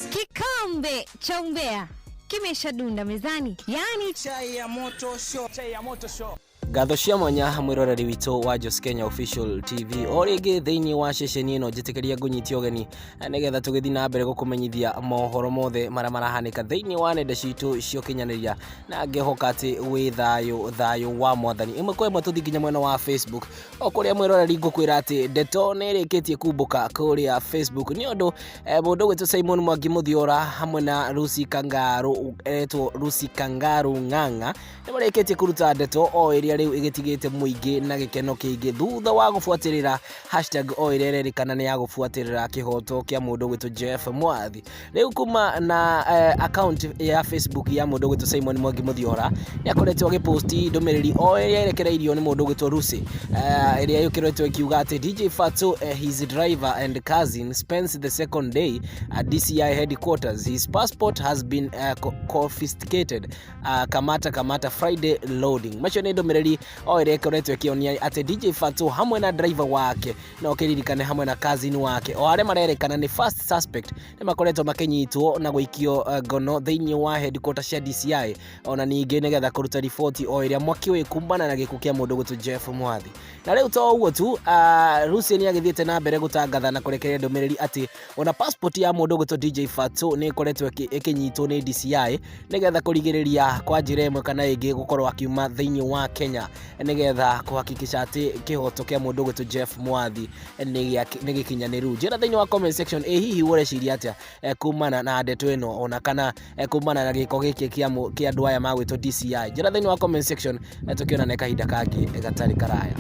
Kikombe cha umbea kimeshadunda mezani, yaani Chai ya moto show. Chai ya moto show. Ngatho cia mwanya mwiroreri witũ wa Jos Kenya Official TV. O rĩngĩ thĩinĩ wa ceceni ĩno, njĩtĩkĩria ngũnyitie ũgeni nĩgetha tũgĩthiĩ na mbere gũkũmenyithia mohoro mothe marĩa marahanĩka thĩinĩ wa nenda citũ cia ũkinyanĩria, na ngĩhoka atĩ wĩ thayũ, thayũ wa Mwathani. Ĩmwe kwa ĩmwe tũthiĩ nginya mwena wa Facebook, o kũrĩa mwĩroreri ngũkwĩra atĩ ndeto nĩ ĩrĩkĩtie kumbũka kũrĩa Facebook nĩ ũndũ mũndũ ũgwĩtwo Simon Mwangi Mũthiora hamwe na Lucy Kangarũ, etwo Lucy Kangarũ Ng'ang'a, nĩ marĩkĩtie kũruta ndeto o ĩrĩa rĩu ĩgĩtigĩte mũingĩ na gĩkeno kĩingĩ thutha wa gũbuatĩrĩra hashtag o ĩrĩa ĩrerĩkana nĩ ya gũbuatĩrĩra kĩhoto kĩa mũndũ ũgwĩtwo Jeff Mwathi. Rĩu kuma na account ya Facebook ya mũndũ ũgwĩtwo Simon Mwangi Mũthiora, nĩ akoretwo agĩposti ndũmĩrĩri o ĩrĩa ĩrekereirio nĩ mũndũ ũgwĩtwo Lucy, ĩrĩa ĩkoretwo ĩkiuga atĩ DJ Fatxo, his driver and cousin, spends the second day at DCI headquarters. His passport has been confiscated. Kamata kamata Friday loading. Macio nĩ ndũmĩrĩri o ĩrĩa ĩkoretwo ĩkĩonia atĩ DJ Fatxo hamwe na driver wake, na ũkĩririkane hamwe na cousin wake, o arĩa marerĩkana nĩ first suspect, nĩ makoretwo makĩnyitwo na gũikio ngono thĩinĩ wa headquarter cia DCI, ona ningĩ nĩgetha kũruta riboti o ĩrĩa mwaki ũyũ kumbana na gĩkuũ kĩa mũndũ ũgwĩtwo Jeff Mwathi. Na rĩu to ũguo tu, Lucy nĩ agĩthiĩte na mbere gũtangatha na kũrekereria ndũmĩrĩri atĩ ona passport ya mũndũ ũgwĩtwo DJ Fatxo nĩ ĩkoretwo ĩkĩnyitwo nĩ DCI nĩgetha kũrigĩrĩria kwa njĩra ĩmwe kana ĩngĩ gũkorwo akiuma thĩinĩ wa Kenya, nĩgetha kũhakikisha atĩ kĩhoto kĩa mũndũ ũgwĩtwo Jeff Mwathi nĩ gĩkinyanĩru. Njĩra thĩinĩ wa comment section, ĩ hihi ũreciria atĩa kumana na ndeto ĩno, ona kana kumana na gĩko gĩkĩ kĩa andũ aya magwĩtwo DCI? Njĩra thĩinĩ wa comment section, tũkĩonane kahinda kangĩ gatarĩ karaya.